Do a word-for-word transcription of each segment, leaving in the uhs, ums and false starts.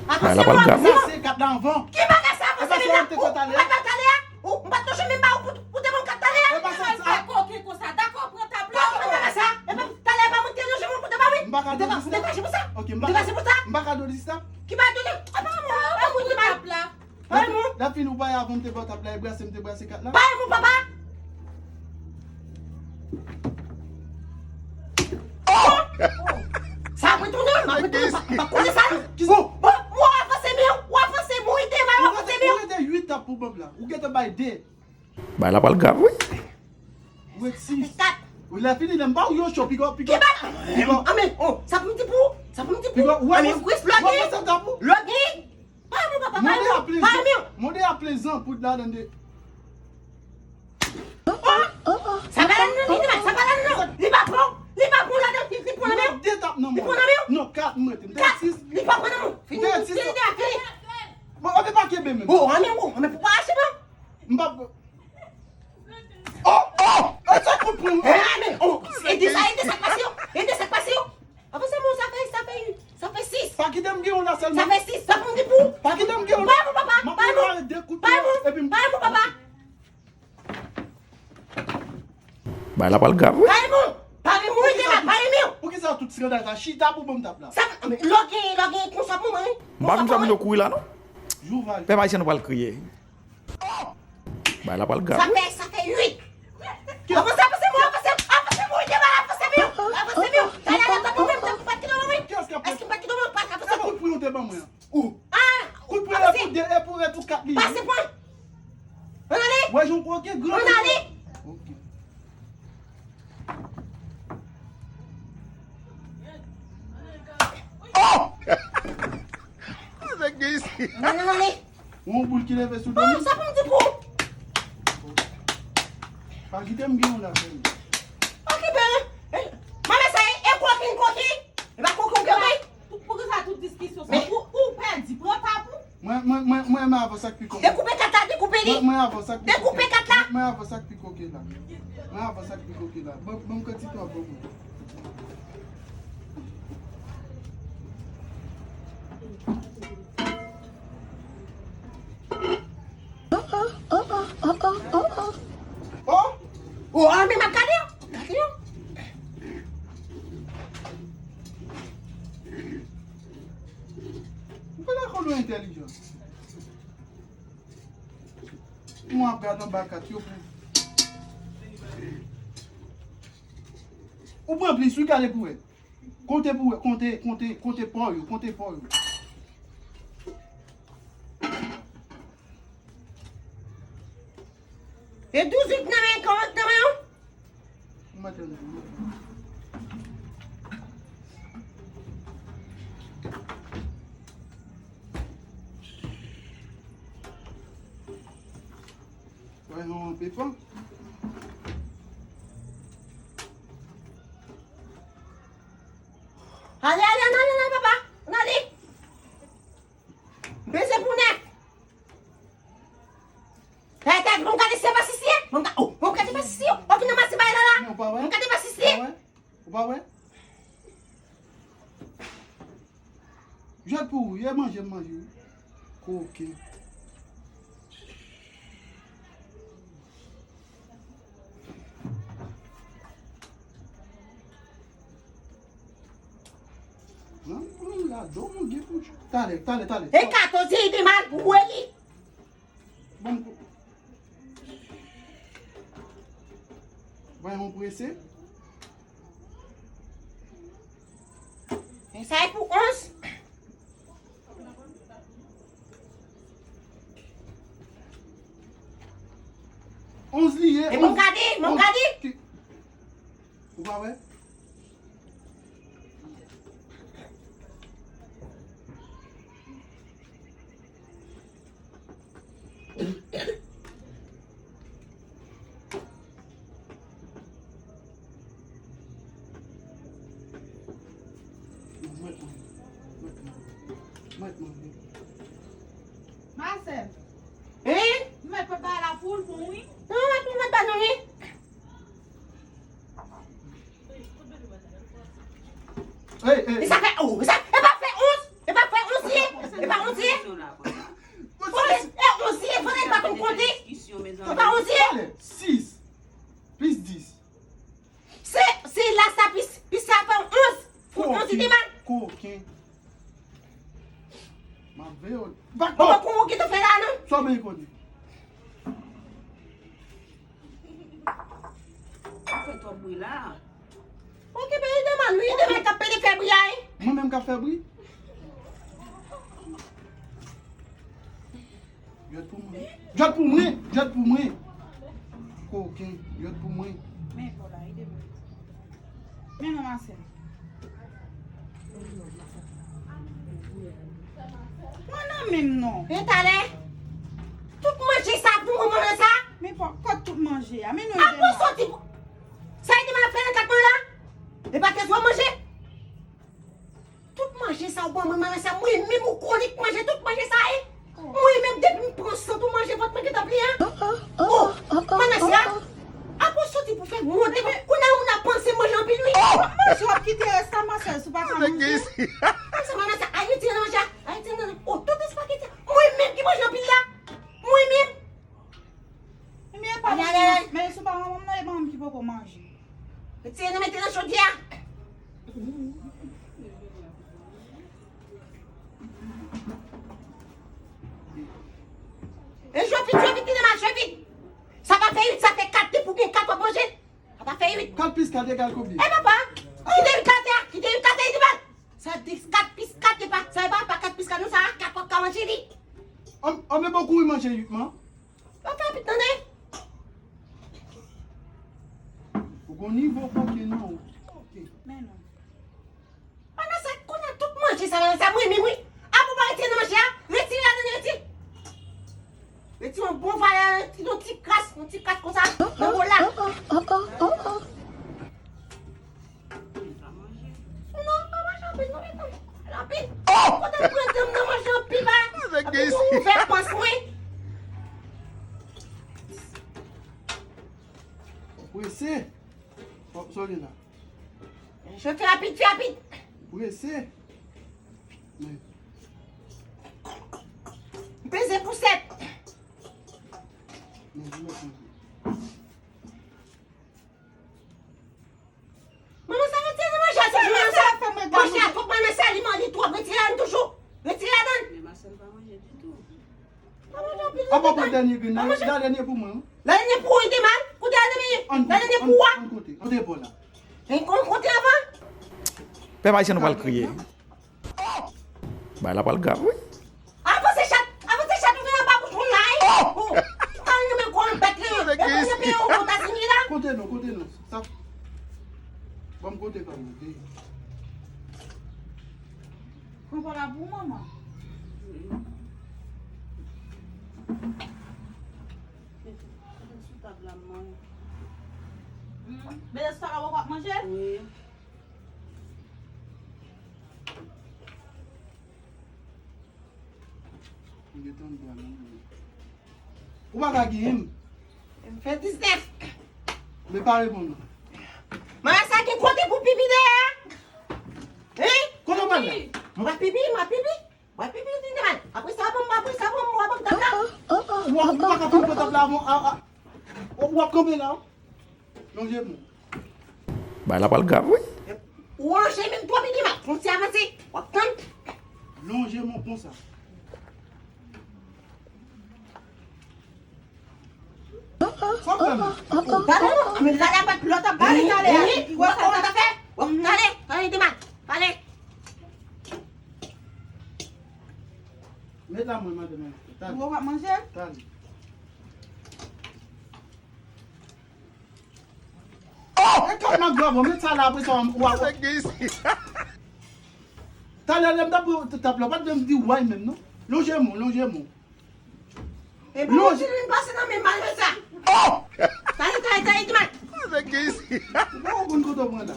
Bay la pral grav wi. Sa se kat la anvan. Ki bagay sa, avanse menm nan? Ou pa t fè talè a? Ou, m pa t touche menm ba ou pou, pou te ban m kat talè a? E pa sa, sa. Dakò, ok, konsa. Dakò, pran tab la. Dakò, pran tab la. E pa talè a pa mwen ki te nan jimon pou te ba wi. M pa ka dwe di sa. Degaje pou sa. Ok, m pa ka. Degaje pou sa. M pa ka dwe di sa. Ki ba dwe di? Apa mwen, apa mwen ki ba? Tab la. Lè fini ou bay avan m te ba w tab la, e brase m te brase kat la. Bay mwen papa. Oh! Sa ap retounen, m ap retounen, pa, pa konnen sa non. Bon, bon, w avanse men, w avanse, bon, ide, w avanse men. Ou rete uit tab pou ban m la. Ou gentan bay de. Bay la pral grav wi. Ou ret sis. Kat. Ou lè fini, lè m ba w yon cho, piga, piga. Ki ba? Piga. Anmen, oh, sa pou m di pou ou, sa pou m di pou ou. Piga, ou anmen, Chris, lògin. Lògin. Bay mwen papa, bay mwen. Mwen de aplezan poud ladan de. Oh, oh, oh. Sa pa ladan non, li, sa pa ladan non. Li pa pran, li pa pran ladan, li, li pran nan men. Mwen de tap nan mwen. Li pran nan men. Non, kat mwen te. Kat, li pa pran nan men. Fini, fini, fini. Bon, anmen pa kenbe menm. Oh, anmen, oh, anmen pou pa achte non. M pa. Oh, oh, e sa kout pwen. Eh, men, oh, e de sa, e de sa k pase yo, e de sa k pase yo. Avanse mwen, sa fè, sa fè, sa fè sis. Pa kite m gen yon la sèlman. Sa fè sis, sa pou m di pou. Pa kite m gen yon. Bay mwen papa, bay mwen. M ap de kout pwen, epi m. Bay mwen papa. Bay la pral grav wi. Bay mwen, bay mwen, bay mwen. Poukisa tout skandal sa? Chita pou ban m tab la. Sa, lògin, lògin konsa pou mwen. M pa vin fè moun yo kouri la non. Pèp ayisyen nou pral kriye. Bay la pral grav. Sa fè, sa fè uit. Avanse, avanse, mwen, avanse, avanse, mwen, devan, avanse, mwen, avanse, mwen. Talè a, talè a, mwen, mwen, mwen, pa kite mwen, mwen. Kiyès k ap fè? Èske mwen pa kite mwen, pa, avanse, mwen. Kout pwen ou te ban mwen an. Ou. Ah, kout pwen la pou de e pou ret ou kat li. Pase pwen. Ann ale. Wè, jan ou koke gran. Ann ale. Ok. Oh! Sa k gen isi? Ann ale, ann ale. Yon boul ki leve sou do m. Sa pou m di pou ou. Pa kite m gen yon la fè m. Ok, ben, eh, manman sa e, e kokin kokin. E pa kokin ou gen bay. Pou, poukisa tout diskisyon sa? Ou, ou pèdi, pran tab ou. Mwen, mwen, mwen, mwen, mwen avan sa k pi koke. Dekoupe kat la, dekoupe li. Mwen, mwen avan sa k pi koke. Dekoupe kat la. Mwen, mwen avan sa k pi koke la. Mwen avan sa k pi koke la. Ban, ban m kantite w ap ban mwen. Oh, oh, oh, oh, oh, oh, oh. Oh! Oh, ah, men m ap gade yo. Gade yo. Ou pa dakò nou entèlijan. Mwen ap gade anba kat yo pou. Ou pran plis, wi, gade pou wè. Konte pou wè, konte, konte, konte pò yo, konte pò yo. E douz uit nan men, kòrèk nan men, wi. Ou mèt nan men. Wè, non, anpe fò. Ale, ale, ann ale, ann ale, papa. Ann ale. Peze pou nèf. Tèt, tèt, bon gade se pa sisi, hein? Bon ga-, oh, bon gade pa sisi, oh. Ou vin ranmase bagay la, la. Bon gade pa sisi. Ou pa wè? Jwèt pou ou, ye manje m manje wi. Koken. Nan, nan, la, don mwen gen pou. Talè, talè, talè. E katòz, ide mal pou wè li. Bon, bon. Voyons presser. E sa e pou onz. Onz li ye. E bon gade, bon gade. Ou pa wè? Mwen, mwen, mwen, mwen, mwen. Masèl. Hein? Mwen mèt pran bagay la pou l bon wi. Non, mwen mèt pran bagay nou wi. Hey, hey. E sa fè, oh, e sa, e pa fè onz, e pa fè onz ye, e pa Onzye? Fò e onzye, fò e pa konn konte. Ou pa onzye? Sis plis dis. Se, se la sa plis, plis sa fè onz. Pou onz li te mal. Koken. M ap veye w. Ou pa konn ki te fè la non? Sa w bezwen konnen? Ou fè twòp bri la. Okipe Idemal, wi, Idemal k ap pede fè bri a, wi. Mwen menm k ap fè bri? Jwèt pou mwen. Jwèt pou mwen. Jwèt pou mwen. Koken. Jwèt pou mwen. Men pa la, Idemal. Men non, Masèl. Mwen nan menm non. E talè. Tout manje sa pou mwen, manje sa. Men pa, kot tout manje a? Men non, Idemal. Apre soti pou Sa Idemal ap fè nan kat mwen la? E pa tèt ou ap manje? Tout manje sa ou ban mwen, manje sa, mwen menm ou konik manje tout manje sa, e? Mwen menm depi m pran sant ou manje vant mwen gentan plen an. Oh, manje sa. Apre w soti pou fè wont, epi kounye a moun ap panse manje anpil wi. Manje w ap kite rès la, Masèl, si w pa ka manje. Manje sa, manje sa, al retire nan manje a, al retire nan, oh, tout espageti a. Mwen menm ki manje anpil la. Mwen menm. Men e pa manman, men si w pa manman m nan, e manman m ki poko manje. Retire nan mete nan chodyè a. E jwe vit, jwe vit, Idemal, jwe vit. Sa pa fè uit, sa fè kat, depi w gen kat w ap manje. Sa pa fè uit. Kat plis kat egal konbyen? E papa, kite uit la atè a, kite uit la atè a, Idemal. Sa di kat plis kat, e pa, sa e pa, pa kat plis kat non, sa kat w ap ka manje li. An, an men bon kouri manje uit man. Pa fè pit tande. Ou gon nivo koke non. Koke. Men non. Pandan sa, kounye a tout manje sa, sa mwen menm wi. Apre w pa retire nan manje a, retire ladan li, retire. Retire yon bon valè, yon ti kras, yon ti kras konsa, nan bòl la. Non, pa manje anpil, non, mesye. Anpil. Kote m pran tan m nan manje anpil, ba. Anpil pou ouvè pans mwen. Prese. Oh, sorry la. Je fais rapide, fais rapide. Prese. Men. Peze pou sèt. Men, men, men. Manman sa retire nan manje a toujou, manman sa. Manje a twòp, manman sa li man li twòp, retire ladan toujou. Retire ladan. Men Masèl pa manje ditou. Pa manje anpil non. Apa pran dènye grenn la, la dènye pou mwen wi. La dènye pou ou, Idemal. Kote la dènye? La dènye pou ou a. An kote, an kote pou la. An kote avan. Pèp ayisyen nou pral kriye. Bagay la pral grav wi. Avanse chat, avanse chat ou vin anba bouch moun la wi. Ou pa renmen gwo bèt li. Yo konn peye ou Etazini la. Konte non, konte non. Sa. Ban m konte kòm ou vle. Pran pa la pou manman. Sou tab la mwen. Bèlès pa la w ap manje? Wi. Ou pa ka genyen m. M fè diznèf. Men pa reponn mwen. Manman sa gen kote pou pipi dèyè a. Hein? Kote w pral la? Mwen pa pipi, mwen pa pipi. Mwen pa pipi, li te mal. Apre sa, bon, apre sa, bon, mwen pa tap la. Ou pa, ou pa ka fin pran tap la, bon, a, a. Ou, ou ap kanpe la. Lonje men w. Bagay la pral grav wi. Ou lonje men m twò minima. Fon ti avanse. W ap tann. Lonje men w konsa. Sa w fè menm? Ou gade non. Men gade apèt lòt ap gade talè a. Wi, wi. Ou wè sa l ap fè? W ap gade. Gade Demal. Gade. Met la mwen, madanm. Talè. Ou ap manje? Talè. Oh! E kòm nan granmou, met sa la apre sa w a. Talè lè m t ap, t ap la, w pa t janm di way menm non. Lonje men w, lonje men w. E pou lonje. Ti vin pase nan men mal fè sa. Oh! Talè, talè, talè, Demal. Ou pa konn kote w pran la.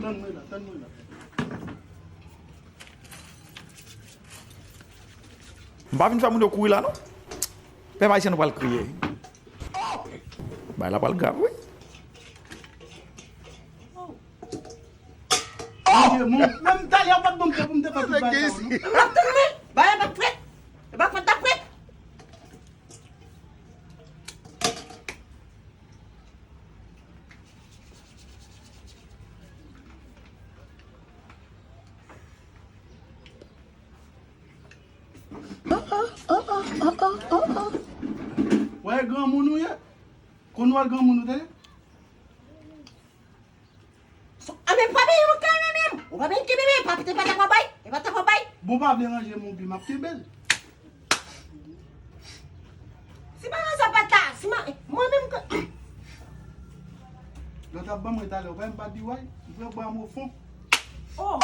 Tann mwen la, tann mwen la. M pa vin fè moun yo kouri la non. Pèp ayisyen nou pral kriye. Bagay la pral grav wi. Oh! Menm talè w pa t ban m tan pou m te fè tout bagay sa yo, non. M ap tann mwen. Bagay p ap fèt. E p ap fèt, t ap fèt. Wè granmoun ou ye? Konn wè granmoun ou te ye? So, a, men pa peye yon kare menm. Ou pa peye kenbe men, pa te pa ta pa bay. E pa ta pa bay. Bon, pa vle ranje mon bi, m ap kenbe l. Si pa sa pa ta, si ma, mwen menm ke lòt ap ban mwen talè, ou pa menm pa di way, ou fè bwa m o fon. Oh!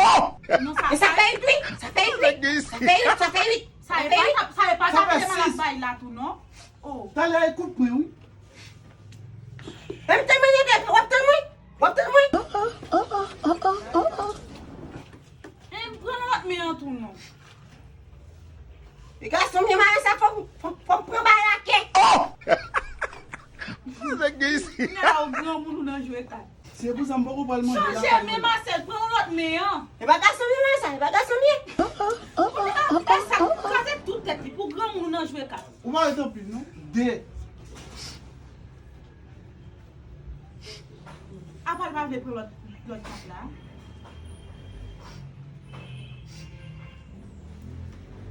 Non, sa e sa fè uit, wi. Sa fè uit, wi. Sa fè uit, sa fè uit. Sa e pa sa, sa e pa sa ki te malad bay la tou, non. Oh. Talè e kout mwen, wi. Menm te mwen, w ap tann mwen. W ap tann mwen. E m pran lòt men an tou, non. E gason m ye, malè sa, fò m, fò m, fò m pran balake. Nèg gen isi. Nèg la, ou granmoun ou nan jwe kat. Se pou sa m poko pral manje lakay mwen. Chanje men Marcel, pran yon lòt men an. E pa gason m ye, malè sa, e pa gason m ye. Ou te ka fè sa, kraze tout tèt li pou granmoun ou nan jwe kat. Ou pa ret anpil, non. De. Apa l pa vle pran lòt, lòt kat la?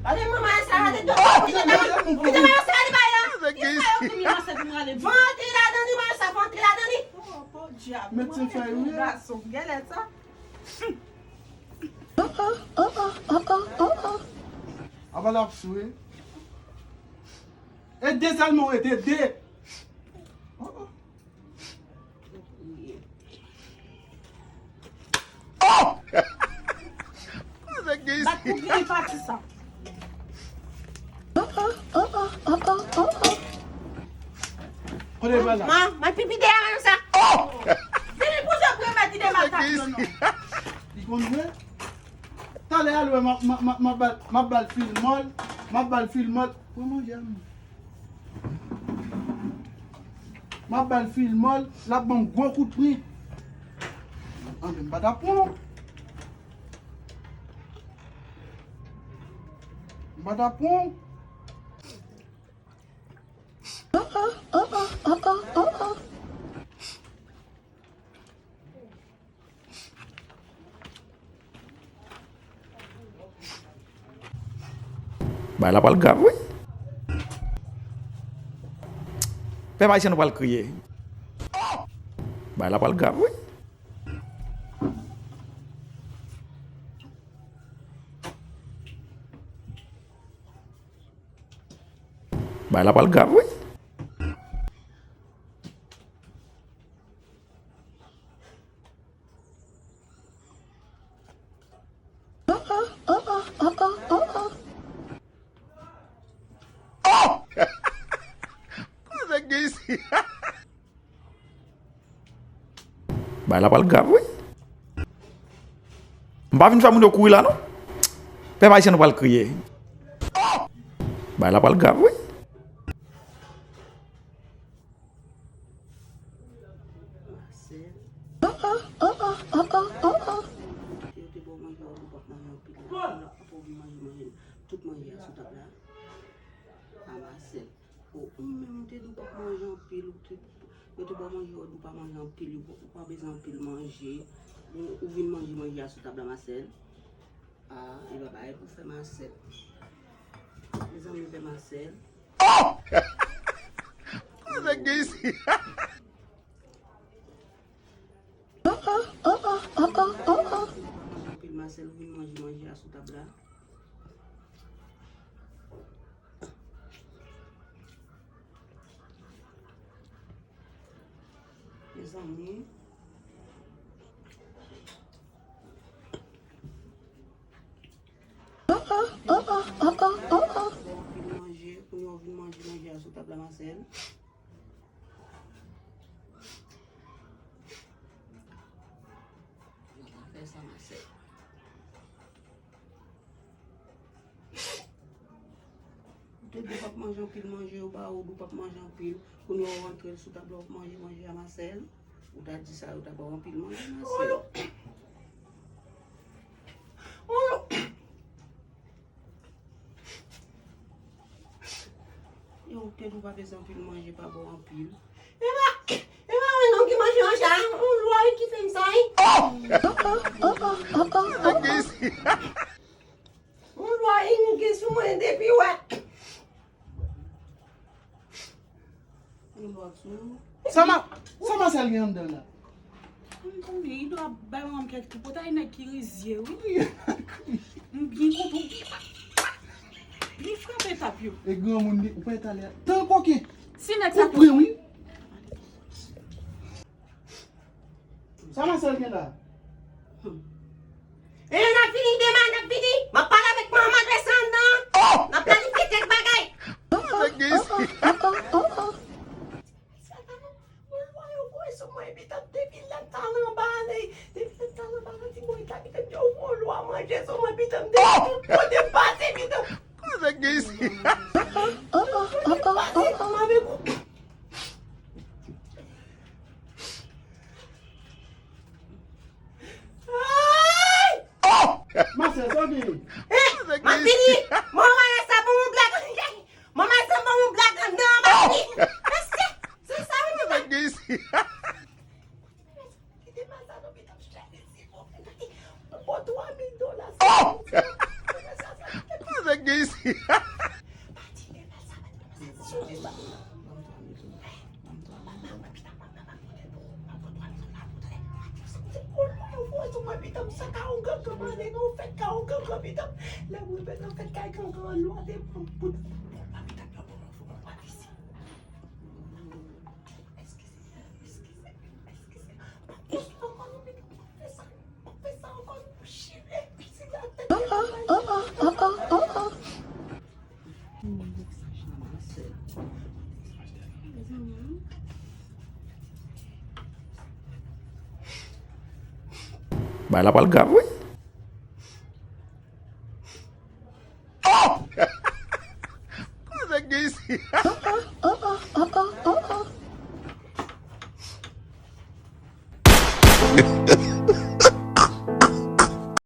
Gade manman sa, gade do. Kite manman sa, li bay la. Kisa yo tou mi manse pou m rale di? Vantre ladan li, manman sa, vantre ladan li. Oh, podyab. Mete fèy, wi. Gason, gèlè sa. Apa l ap swe? E de sèlman w rete, de. Oh, oh. Oh! Nèg gen isi. Bat pou grenn pati sa. Kote l pral la? Ma, ma pipi dèyè menm sa. Oh! Vini pou se premye ti de matak yo non. Li konn jwe? Talè a lwe m ap, m ap, m ap, m ap ba l, m ap ba l fil mòl, m ap ba l fil mòl. Pran manje a m. M ap ba l fil mòl, l ap ban m gwo kout pwen. Anben, m pa t ap pran w. M pa t ap pran w. Bagay la pral grav, wi. Pèp ayisyen nou pral kriye. Bagay la pral grav, wi. Bagay la pral grav, wi. Oh! Kote nèg gen isi? Bagay la pral grav, wi. M pa vin fè moun yo kouri la, non. Pèp ayisyen nou pral kriye. Bagay la pral grav, wi. Marcel. Yo te ba w manje, ou p ap manje anpil la. Apre w vin manje, manje tout manje a sou tab la. A Marcel. Ou, ou menm ou te di w p ap manje anpil, ou te, yo te ba w manje, ou di w pa manje anpil, ou, ou pa bezwen anpil manje. Bon, ou vin manje manje a sou tab la, Marcel. Ah, e pa bagay pou fè Marcel. Mezanmi, fè Marcel. Oh! Kote nèg gen isi? Anpil Marcel, ou vin manje manje a sou tab la. Mezanmi. Anpil manje, kounye a w vin manje manje a sou tab la, Marcel. Yo pa fè sa, Marcel. Ou te di w p ap manje anpil manje, yo ba ou, ou di w p ap manje anpil. Kounye a w rantre l sou tab la, w ap manje manje a, Marcel. Ou ta di sa, yo ta ba w anpil manje, Marcel. Oh, non. Ou pa bezwen anpil manje, pa ba w anpil. E pa, e pa mwen non ki manje manje a, yon lwa wi ki fè m sa wi. Yon lwa wi m gen sou mwen depi wè. Yon lwa sou. Sa ma, sa Masèl gen anndan la? M konnen, li dwe ap bay manman m kèk tripotay, nèg ki rizye wi. M byen kontan w byen, byen frape tap yo. E granmoun li, ou pa talè a. Tan koken. Si nèg sa ou pran wi. Sa Masèl gen la? E n ap fini demen, n ap fini. M ap pale avèk manman de sa anndan. N ap planifye kèk bagay. Sa gen isi. Mwen lwa yo voye sou mwen, epi tann depi lè m t al anba a, depi lè m t al anba a, ti mwen ta kite m yo voye lwa manje sou mwen, epi tann depi tout kote m pase, epi tann. Sa gen isi. Tout kote m pase, m avèk ou. Ay! Masèl, sa gen. Eh, m ap fini. Mwen wè sa pou yon blag. Manman sa ban yon blag anndan anba li. Mesye, se sa wi, mesye. Kite mal sa non, pitit, m chèche si bon. Bon, twa mil dola. Oh! Sa gen isi. Bagay la pral grav wi. Oh! Kote gen isi?